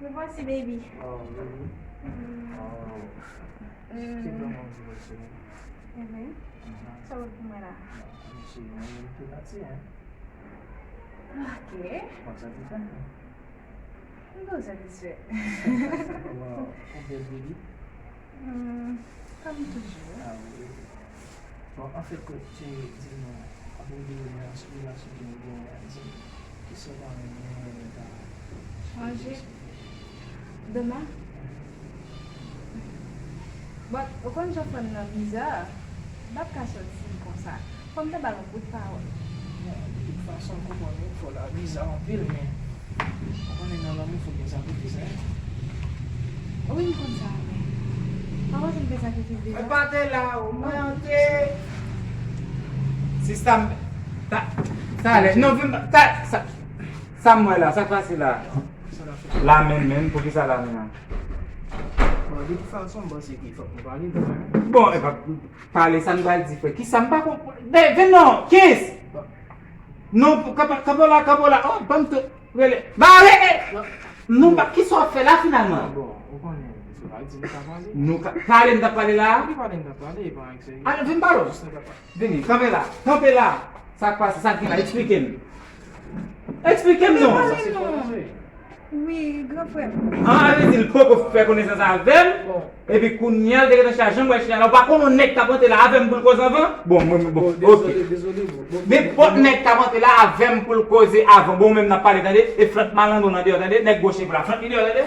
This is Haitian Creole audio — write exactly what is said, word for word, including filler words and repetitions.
Me voici, baby. Oh, baby. Mm, Oh. mm, Ki bon moun ki voici? Evan, Mhm. sa w ap pou mwen la? Mwen cheri, mwen menm tou pati, hein. Ok. Mwen satisfè. M tou satisfè. Wow, ou bèl baby. Hmm, kòm toujou. Ah, wi. Bon, anfèt, kot, se, di nou, apre de relasyon, relasyon ke nou genyen an, di m, kisa w ta renmen ta Chanje? Dema? Bon, ou konn jan fanm nan bizar, m p ap ka sòti konsa. Fò m ta ba l yon bout pawòl. Bon, de tout fason, m konprann wi, fò la bizar anpil, men ou konnen nan lanmou fò gen sakrifis, hein. Wi, m konn sa, men pa panse m fè sakrifis deja. Mwen pa te la, ou mwen an te. Sista m. Ta, talè. Non, vin. Ta, sa, sa m wè la, sa k pase la? Sa la fè. La menm, menm, poukisa la menm? Bon, de tout fason, m panse ke fòk nou pale de sa. Bon, e pa pale sa m pral di, frè. Kisa m pa konprann? Vin non, kis! Non, kanpe la, kanpe la. Oh, ban m tou. Rele. Ba, rele! Non, pa, kisa w ap fè la finalman? Bon, ou konnen, se pa di nou ka pale. Nou ka pale, m t ap pale la? Ou ki pale, n ta pale, e pa anyen serye. Ale, vin pale. Jis nan ka pale. Vini, kanpe la. Kanpe la. Sa k pase? Sa k gen la? Eksplike m. Eksplike m non. Sa se kòmanse. Wi, gran frè m. An, ale di l poko fè konesans avè m. Epi kounye a, l te gentan chaje m wè chita la. Ou pa konn yon nèg k ap antre la avè m pou l koze anvan? Bon, mwen, bon, Bon, ok. Dezole, dezole, bon. Bon, Nenpòt nèg k ap antre la avè m pou l koze avan. Bon, ou menm n ap pale, tande? E flank malandron nan deyò, tande? Nèg gwo cheve la, flank li deyò, tande?